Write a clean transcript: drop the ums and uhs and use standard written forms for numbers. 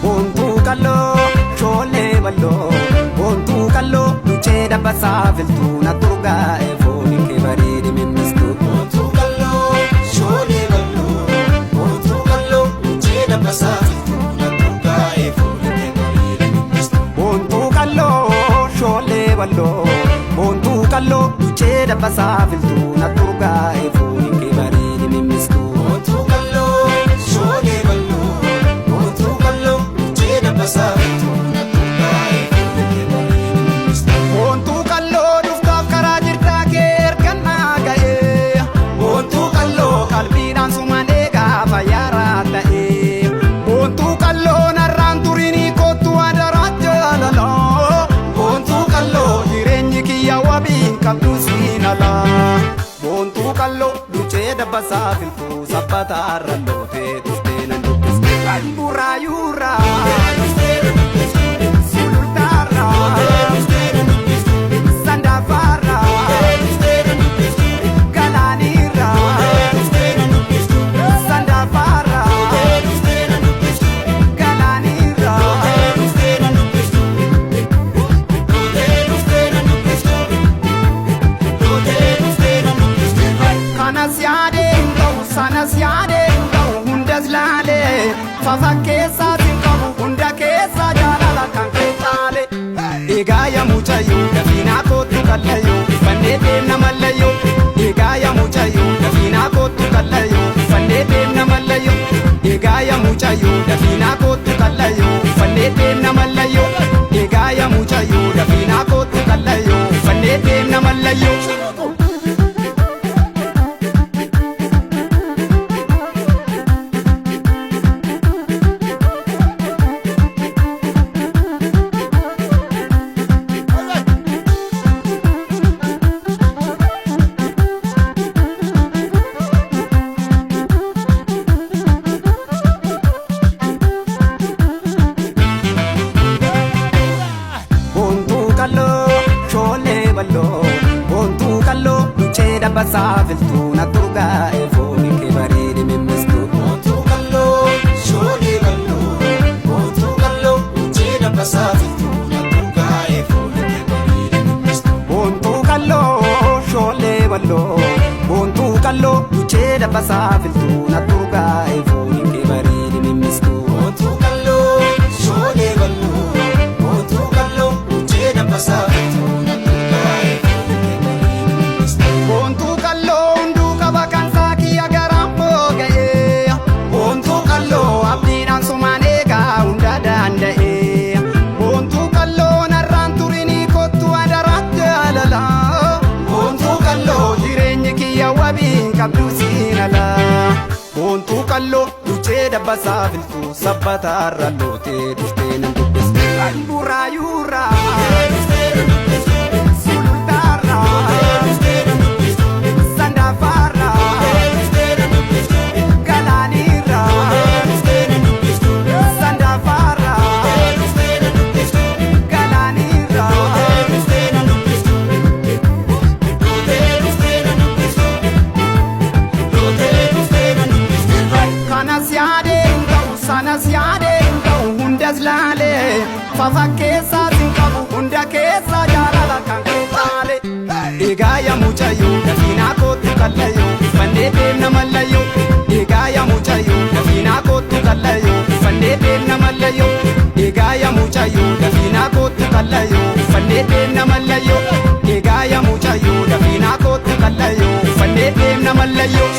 Boontuu qalloo shoollee balloo boontuu qalloo luchee dabbasaa filtuu na turgaa'e fooni kee bareede mimmistu. Boontuu qalloo shoolee balloo boontuu qalloo luchee dabbasaa filtuu na turgaa'e fooni kee bareede mimmistu. Boontuu qalloo shoollee balloo boontuu qalloo luchee dabbasaa filtuu na turgaa'e fooni kee bareede mimmistu. Boontuu qalloo shoolee balloo boontuu qalloo luchee dabbasaa filtuu na turgaa'e fooni kee bareede mimmistu. Boontuu qalloo dhuftaaf karaa jirtaa kee ergannaa ga'ee. Boontuu qalloo qalbiidhaan sumalee gaafa yaaraa ta'ee. Boontuu qalloo narraan turinii kottu adaraa jaalalaa. Boontuu qalloo jireenyi kiyya wabiin qabdu siin alaa. Boontuu qalloo luchee dabbasaa filtuu sabbataarra lootee dhuftee nan dubbiste. Burraayuurraa sulultaarraa sandaafaarraa galaaniirraa sandaafaarraa galaaniirraa. Kanas yaadee hin ta'u sanas yaadee hin ta'u hundas laalee fafa keessaa sin qabu hunda keessaa jaalala kan kee caale. Egaa yaa mucayyoo dafiinaa kootu kallayyoo fannee deemna mallayyoo. Egaa yaa mucayyoo dafiinaa kootu kallayyoo fannee deemna mallayyoo. Egaa yaa mucayyoo dafiinaa kootu kallayyoo fannee deemna mallayyoo. Egaa yaa mucayyoo dafiinaa kootu kallayyoo fannee deemna mallayyoo. Boontuu qalloo shoollee balloo boontuu qalloo luchee dabbasaa filtuu na turgaa'e fooni kee bareede mimmistu. Boontuu qalloo shoolee balloo boontuu qalloo luchee dabbasaa filtuu na turgaa'e fooni kee bareede mimmistu. Boontuu qalloo shoollee balloo boontuu qalloo luchee dabbasaa filtuu na turgaa'e fooni kee bareede mimmistu. Boontuu qalloo shoolee balloo boontuu qalloo luchee dabbasaa filtuu na turgaa'e fooni kee bareede mimmistu. Boontuu qalloo hunduu qaba kan saakiyya garaan booga'ee. Boontuu qalloo abdiidhaan sumaan eegaa hunda danda'ee. Boontuu qalloo narraan turinii kottu adaraa jaalalaa. Boontuu qalloo jireenyi kiyya wabiin qabdu siin alaa. Boontuu qalloo luchee dabbasaa filtuu sabbataarra lootee dhuftee nan dubbiste. Burraayuurraa sulultaarraa sandaafaarraa galaaniirraa sandaafaarraa galaaniirraa. Kanas yaadee hin ta'u sanas yaadee hin ta'u hundas laalee fafa keessaa sin qabu hunda keessaa jaalala kan kee caale. Egaa yaa mucayyoo dafiinaa kootu kallayyoo fannee deemna mallayyoo. Egaa yaa mucayyoo dafiinaa kootu kallayyoo fannee deemna mallayyoo. Egaa yaa mucayyoo dafiinaa kootu kallayyoo fannee deemna mallayyoo. Egaa yaa mucayyoo dafiinaa kootu kallayyoo fannee deemna mallayyoo.